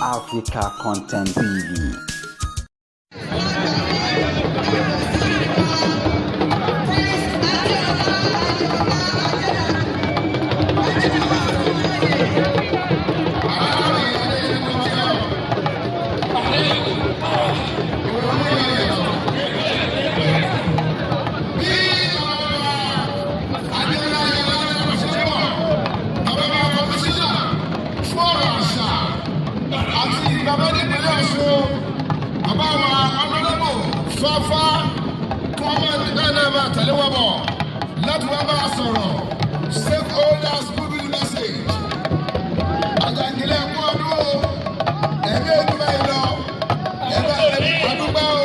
Africa Content TV. Fáfá kí wọ́n máa náà náà máa tẹ̀lé wọn bọ̀ láti wá bá a sọ̀rọ̀, stakeholders goodwill message. Àjàngílẹ̀, kú ọdún o, ẹ̀mí ètò báyìí lọ, ẹ̀mí àdúgbò o,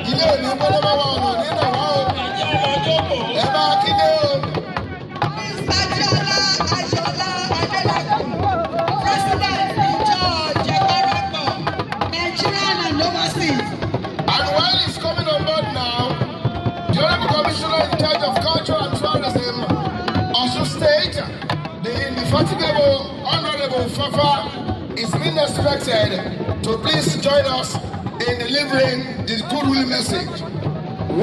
ilé òní gbọ́dọ̀ bá wà, ọ̀nà nínú wa o, ẹ bá kíndé o. Adéọlá Ayọ̀lá Adélakùn, President Ìjọ Jẹ̀parapọ̀, Nigerian and overseas. And while he's coming on board now, the Honorable Commissioner in charge of Culture and Tourism, Osun State, the indefatigable Honorable Fafa, is being expected to please join us in delivering the goodwill message.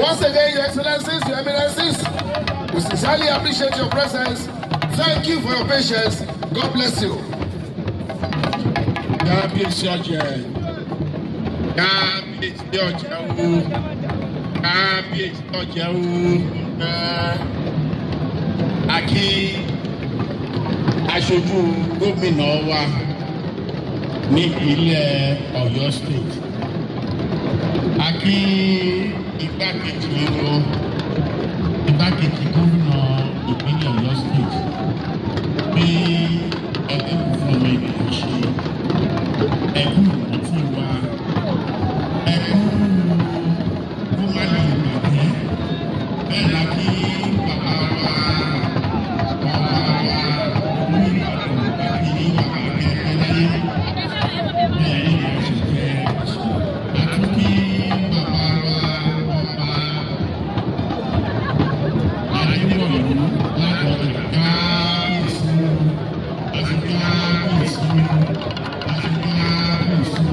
Once again, Your Excellencies, Your Eminences, we sincerely appreciate your presence. Thank you for your patience. God bless you. Kábíyèsí ọjẹ, kábíyèsí ọjẹ o, kábíyèsí ọjẹ o. Àkí aṣojú gómìnà wa nípínlẹ̀ Ọ̀yọ́ State, àkí igbákejì wọn, igbákejì gómìnà ìpínlẹ̀ Ọ̀yọ́ State, bí ẹgbẹ́ fún ọmọ ènìyàn ṣe ẹkú ìrántí wa, ẹkú kó má lè bàjẹ́. Bẹ́ẹ̀ la kí bàbá wa, bàbá wa Olúbàdàn, àti bàbá akẹ́kọ̀ọ́ láyé, bẹ́ẹ̀ ni a ṣe jẹ́. Àtúnkí bàbá wa, ọba Adéwọ̀lú Ládọjà, kábíyèsí àti kábíyèsí àti kábíyèsí.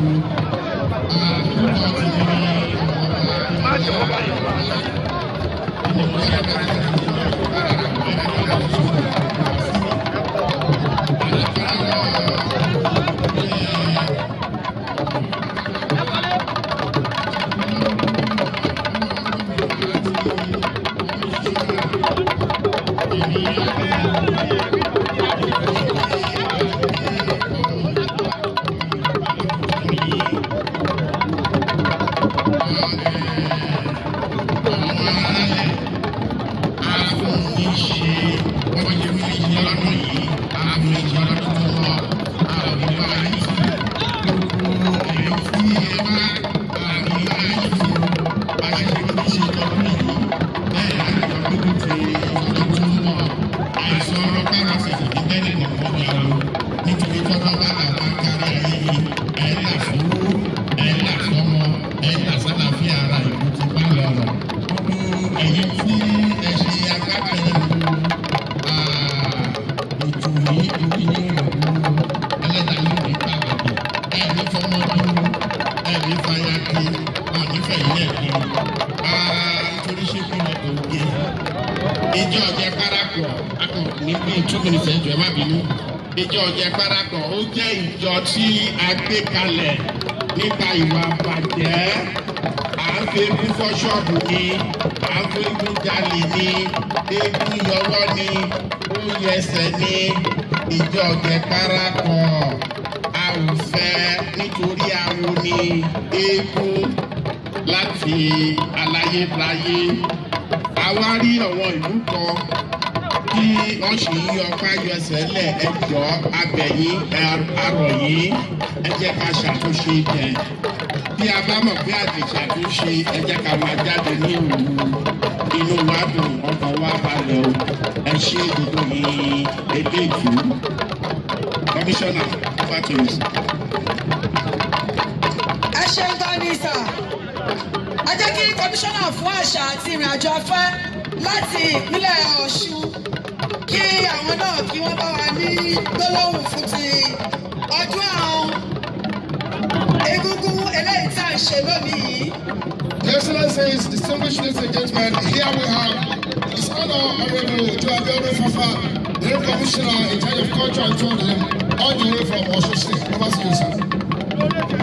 Àdúgbò ti ní. Nítorí tọ́lá bá làwọn kárí ayé yìí, ẹ̀ là fún, ẹ̀ là sọ́mọ, ẹ̀ là sálàáfíà ara, ìlú ti bá lọ́rọ̀. Gbogbo ẹ̀yin tí ẹ ṣe agbátẹrù ètò yìí, orí yóò rò ó, ẹlẹ́dàá yóò ní pàtàkì, ẹ̀ ní fọmọ dúró, ẹ̀ ní fàyà kí ọ̀ nífẹ̀ẹ́ yìí ẹ̀ kí nítorí ṣé kí wọn kò gé Ìjọ Ọ̀jẹ̀ Parapọ̀ akọ ní bíi 2 minutes. Ẹjọ, ẹ má bínú. Ìjọ Ọ̀jẹ̀ Parapọ̀, ó jẹ́ ìjọ tí a gbé kalẹ̀ nípa ìwà bàjẹ́. À ń fi eégún fọ́ ṣọ́ọ̀bù ni, à ń fi eégún jalè ni, eégún yọwọ́ ni, ó yẹsẹ̀ ni. Ìjọ Ọ̀jẹ̀ Parapọ̀, a ò fẹ́, nítorí awo ni eégún láti aláyébáyé. Àwa rí àwọn ìlú kan tí wọ́n sì ń yọ ọpá yọ ẹsẹ̀ lẹ̀. Ẹ jọ̀ọ́, abẹ̀yìn arọ̀ yìí, ẹ jẹ́ ká ṣàtúnṣe ibẹ̀. Bí a bá mọ̀ pé àti ṣàtúnṣe, ẹ jẹ́ ká máa jáde ní òru. Inú wa dùn, ọkàn wa balẹ̀ o. Ẹ ṣe gbogbo yìí èdè ìlú. Commissioner, over to you, sir. Ẹ ṣeun gan ni, sir. Ẹ jẹ́ kí Kọmíṣánná fún Àṣà àti Ìrìnàjò Afẹ́ láti ìpínlẹ̀ Ọ̀ṣun, kí àwọn náà kí wọ́n bá wa ní gbólóhùn fún ti ọjọ́. ṣe lónìí yìí. Your Excellencies, distinguished ladies and gentlemen, here we have His Honor Honorable Ojo Abiodun Fafa, the new Commissioner in charge of Culture and Tourism, all the way from Osun State. Over to you, sir.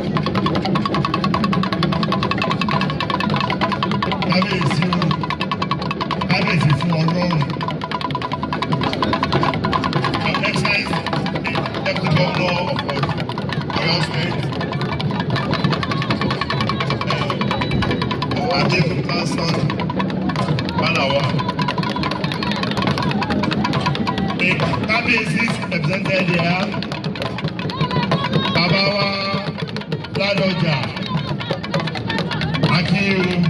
Kábíyèsí o, kábíyèsí fún ọlọ́run. Your Excellency, the Deputy Governor of Oyo State, Adekunle Sani Balawa. The kábíyèsí is represented here. Bàbá wa Ládọjà, Akínyìn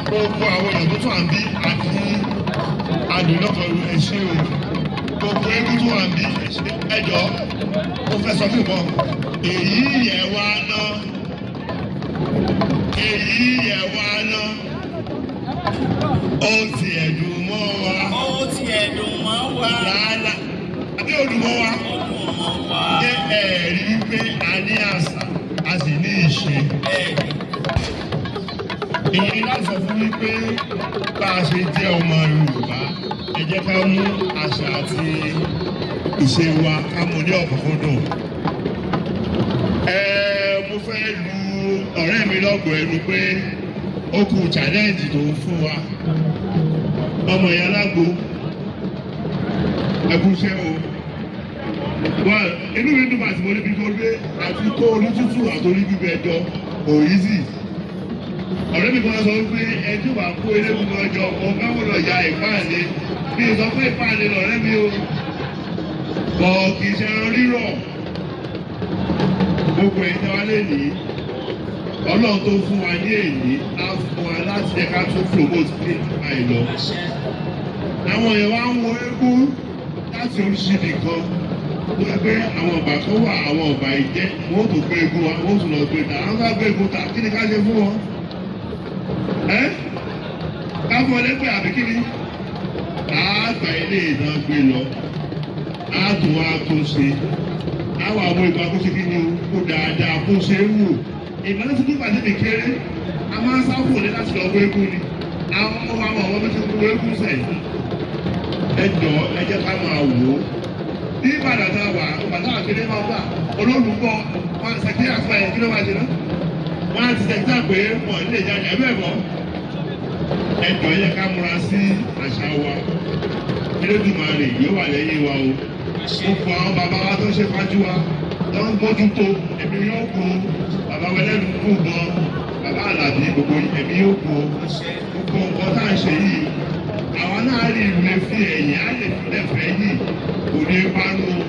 gbogbo àwọn èèyàn tó tún à ń bí àti àdùnnàkọ̀, ẹṣẹ́ o. Gbogbo eégún tó wà ń bí, ẹṣẹ́. Ẹjọ́ mo fẹ́ sọ fún ìbọn èyí yẹ wá ná, èyí yẹ wá ná, ó ti ẹ̀dùn mọ́ wa. Ó ti ẹ̀dùn mọ́ wa. Làálàá àbí òdùn mọ́ wa? Ó dùn mọ́ wa. Ṣé ẹ rí i pé a ní àṣà, a sì ní ìṣe? Bẹ́ẹ̀ni. Ìyẹn láti sọ fún mi pé bá a ṣe jẹ́ ọmọ Yorùbá, ẹ jẹ́ ká mú àṣà àti ìṣe wa, ká mú ní ọ̀kúnkúndùn. Ẹ mo fẹ́ lu ọ̀rẹ́ mi lọ́gọ̀ọ́ ẹnu pé ó kù challenge tó ń fún wa. Ọmọ ìyá alágbo, ẹ kú iṣẹ́ o. Well, inú mi dùn àti mo níbi tó gbé àti kó orí tútù àti orí gbígbẹ jọ òyìnbí. Ọ̀rẹ́ mi kan sọ pé ẹjọ́ bá kó eléegun kan jọ, òun bá wọ́n lọ ya ìpáàlẹ̀. Mi ò sọ pé ìpáàlẹ̀ lọ̀rẹ́ mi o, bọ̀ kì í ṣe ẹran rírọ̀. Gbogbo ẹ̀yin tí wọ́n lè ní Ọlọ́run tó fún wa ní èyí á fún wa láti jẹ́ ká tún promote pé báyìí lọ. Àwọn èèyàn wa ń wo eégún láti oríṣiríṣi kan tó yẹ pé àwọn ọgbà kan wà, àwọn ọgbà ìjẹ́, wọ́n tó gbé eégún wa, wọ́n tún lọ gbé ta. Àwọn bá gbé eégún ta, kí ni ká ṣe fún wọn? Ẹ́ ká fún ọ lẹ́gbẹ̀ẹ́ àbí kí ni? Àgbà ilé ìdán gbé lọ, á tún wá tó ṣe àwọn àwọn ìgbà kó ṣe kí ni o, kó dáadáa, kó ṣe é wò. Ìmọ̀lẹ́ tuntun pàdé mi kéré, a máa ń sáfò ní láti lọ wọ eégún ni. Àwọn ọmọ wa, àwọn ọmọ tó ti wọ eégún sẹ́yìn. Ẹ jọ, ẹ jẹ́ ká máa wò ó. Ní Ìbàdàn tá a wà, bàtà àkèrè máa wà, olólùkọ́ wọn ṣèkí àfọ ẹ̀, kí ló máa ṣe náà? Wọ́n á ti ṣèkí pé wọ́n lè jáde ẹ̀ bẹ́ẹ̀ bọ́. Ẹ jọ, ẹ jẹ́ ká múra sí àṣà wa. Elédùmarè yóò wà lẹ́yìn wa o. Gbogbo àwọn bàbá wa tó ṣe fájú wa tó ń mójútó, ẹ̀mí yóò kó. Bàbá wa lẹ́nu kú gan, bàbá Àlàbí, gbogbo ẹ̀mí yóò kó. Gbogbo nǹkan tá à ń ṣe yìí, àwọn náà rí ìwé fi ẹ̀yìn á lè fi lẹ́fẹ̀ẹ́ yìí, kò ní parun o,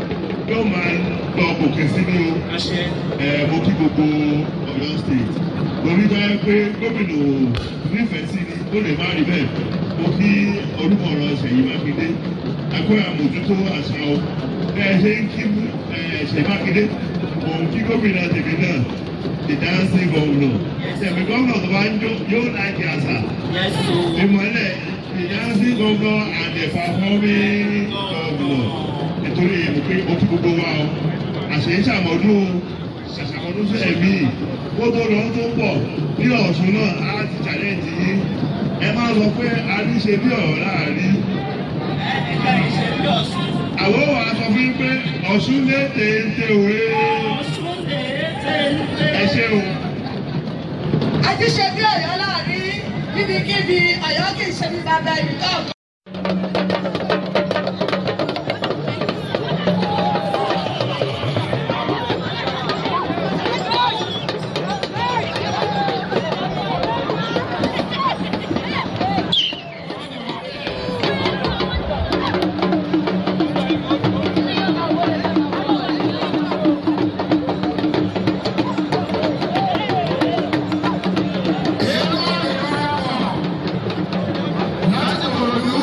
yóò máa lọ gòkè sí ní o. Ẹ mo kí gbogbo Ọ̀yọ́ State torí tó yẹ pé gómìnà ò nífẹ̀ẹ́ sí ni ó lè má rí bẹ́ẹ̀. Mo kí olùmọ̀ràn Ṣèyí Mákindé, ẹ̀kọ́ àmójútó àṣà o. Bẹ́ẹ̀ ṣe ń kí Ṣèyí Mákindé, mò ń kí gómìnà tèmi náà, the dancing governor. Ṣèmi gómìnà tó bá ń jó yóò láìkí àṣà ìmọ̀lẹ̀, the dancing governor and the performing governor. Nítorí èmi pé ó kí gbogbo wa o, àṣeyí ṣàmọ́dún o, ṣàṣàmọ́dún sí ẹ̀mí kó tó lọ tó pọ̀ bí Ọ̀ṣun náà á ti challenge yín. Ẹ máa sọ pé a ní ṣe bí ọ̀rọ̀ láàrin. Ẹnìkan ìṣe bí Ọ̀ṣun. Àwọn wà á sọ fún yín pé Ọ̀ṣun lé téńté òwe. Ọ̀ṣun lè téńté. Ẹ ṣé o. Àti ṣe bí Ọ̀yọ́ láàrin níbikíbi, Ọ̀yọ́ kì í ṣe bí bàbá ẹnì kọ̀ọ̀kan. Eégún àrèmábọ̀ láti Ìkòròdú.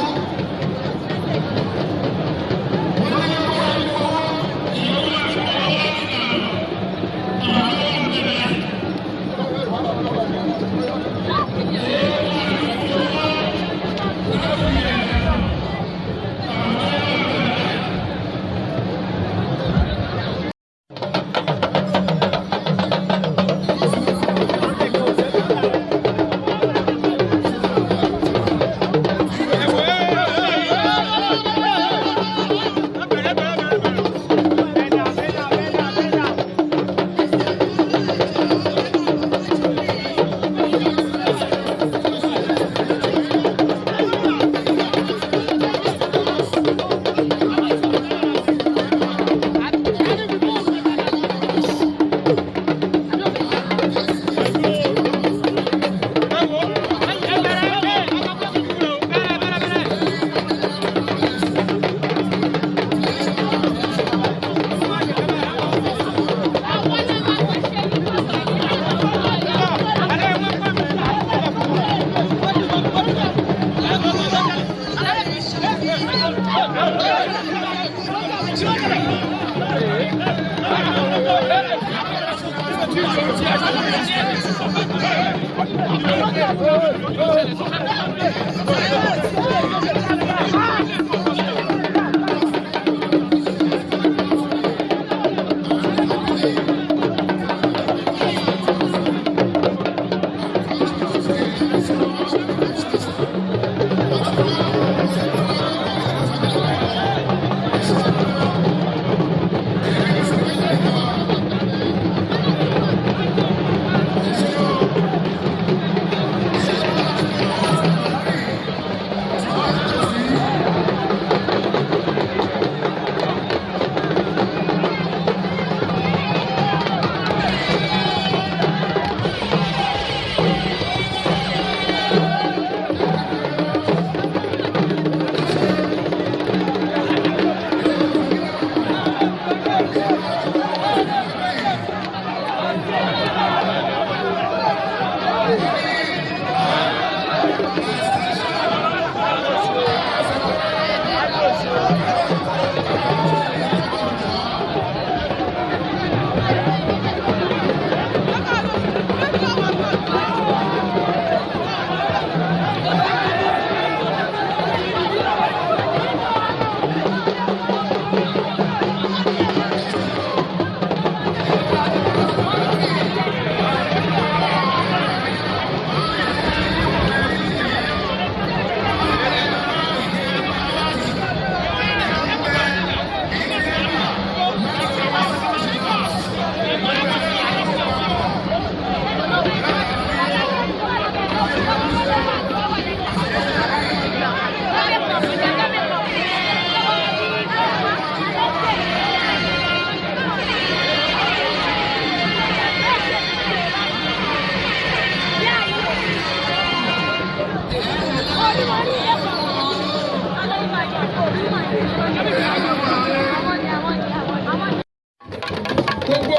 Gbogbo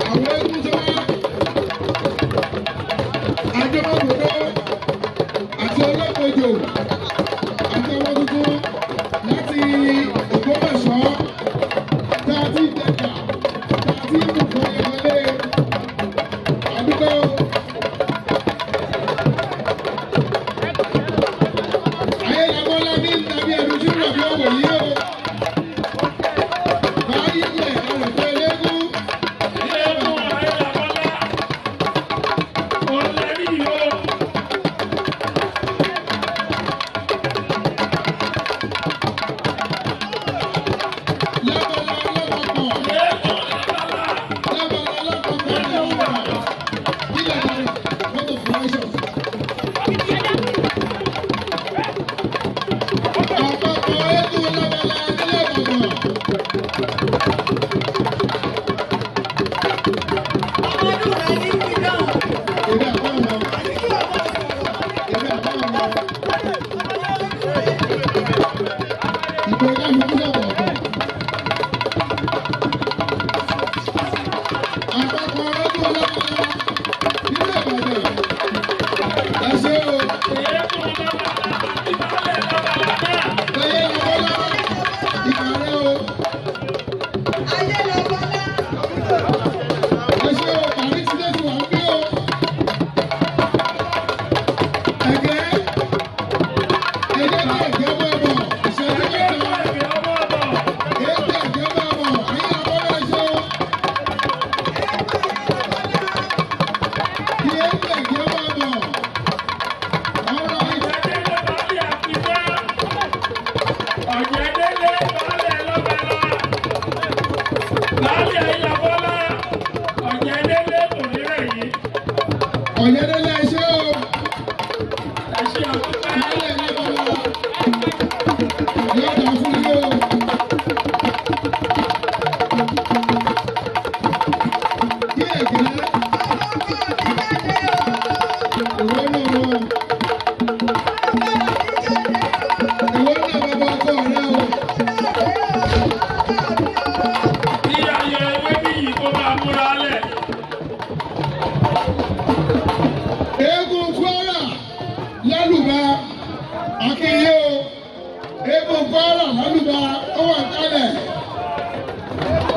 àwọn eégún tó wá, adébọ̀gbọ̀dọ̀ àti olókojò àti ọmọ tuntun láti Ògbómọ̀ṣọ́ tá a ti dẹ̀ka tá a ti bùkún ìwọlé àdúgbò. Ayélujára ní tàbí ẹ̀rù tí ó rọ̀ bí ọ̀wọ̀ yìí o. Báyìí lẹ̀ ẹ̀rù eléégún. Lábala alápapọ̀. Lábala alápapọ̀ ní ọ̀rọ̀. Ilẹ̀ náà mọ́tò fún àìsàn. Àpapọ̀ eégún lábala.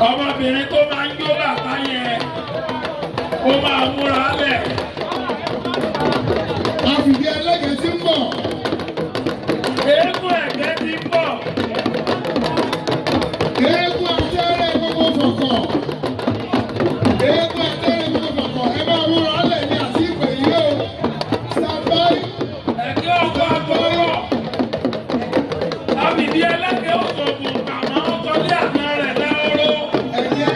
Ọmọbìnrin tó máa ń jó bàtá yẹn, ó máa múra lẹ̀. Àfìdí ẹlẹ́gẹ̀ẹ́ tí ń bọ̀. Eégún ẹ̀gẹ́ ti ń bọ̀. Eégún atẹ́rẹ́ gbogbo fọ̀kọ̀. Eégún atẹ́rẹ́ gbogbo fọ̀kọ̀. Ẹ máa múra lẹ̀ ní àti ìpè yìí o. Stand by. Ẹ̀gẹ́ ọkọ̀ àgbọ̀rọ̀. Àfìdí ẹlẹ́gẹ̀ẹ́ òṣogùn kàmá ọkọ̀lé àná rẹ̀ láhóró. Ẹ̀yẹ.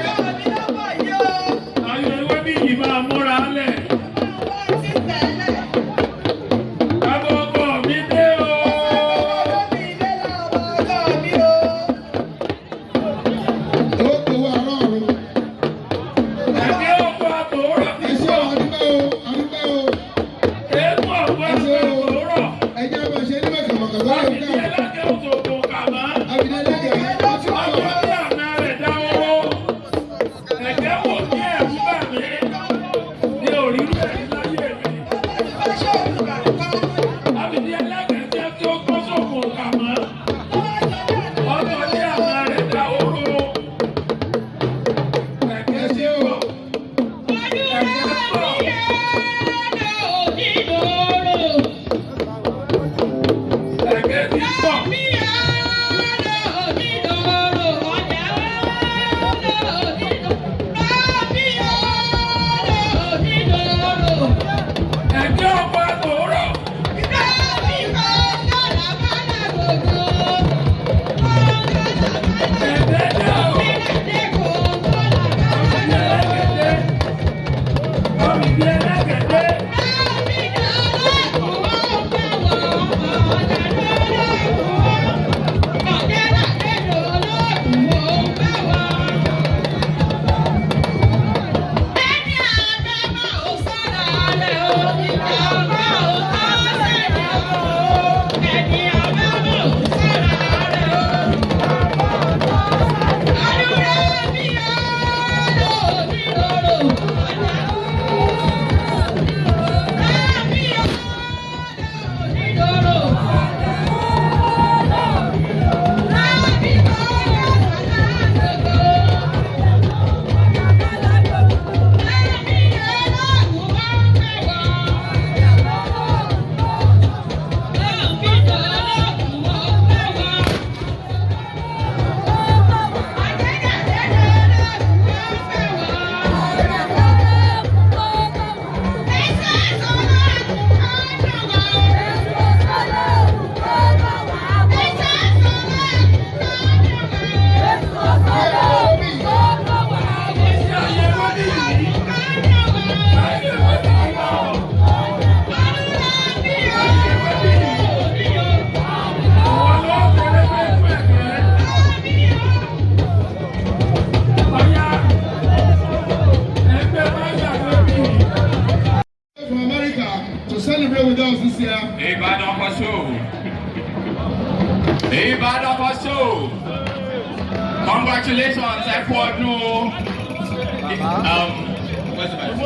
Ayọ̀ ewé bí yìí máa múra lẹ̀. Bàbá ọkọ mi dé o. Ó gbowó àárọ̀ ọ̀run. Ẹ̀gẹ́ ọkọ̀ àgbọ̀rọ̀ ti Ẹ ṣé bọ̀. o, àdúpẹ́ o, àdúpẹ́ o. Eégún ọkọ̀ àgbọ̀rọ̀. Ẹ jẹ́ máa ṣe ní mọ̀kànmọ̀kàn tó lè Àfìdí ká. ẹlẹ́gẹ̀ẹ́ òṣogùn kàmá. Àfìdí ẹlẹ́gẹ̀ẹ́ ó ti bọ̀. Ọkọ̀lé àná rẹ̀ dáhóró. Ẹ̀gẹ́ wò ní ẹ̀rú bà mí. Mi ò rí rẹ̀ láyé mi. Àfìdí ẹlẹ́gẹ̀ẹ́ jẹ́ kí ó kọ́ sókun kàmá. Ọkọ̀lé àná rẹ̀ dáhóró. Ẹ̀gẹ́ Ẹ ti ṣé o. bọ̀. Ẹ̀gẹ́ bọ̀. Ẹ̀gẹ́ ti bọ̀. Ẹ̀gẹ́ ọkọ̀ àtòrọ̀. Ẹ̀gẹ́ dẹ́ o. Àfìdí ẹlẹ́gẹ̀dẹ́. Àfìdí ẹlẹ́gẹ̀dẹ́. Iṣẹ́ ayé wọ́n ní yìí. Ayé wọ́n ní yìí lọ. Ayé wọ́n ní yìí. Àwọn ló ń tẹ̀lé fẹ́ fún ẹ̀gẹ́. Ọ̀yá ẹgbẹ́ máa ń yàgbé bí yìí. From America to celebrate with us this year. Ìbàdàn for show. Ìbàdàn for show. Congratulations, ẹ kú ọdún o. Where's my-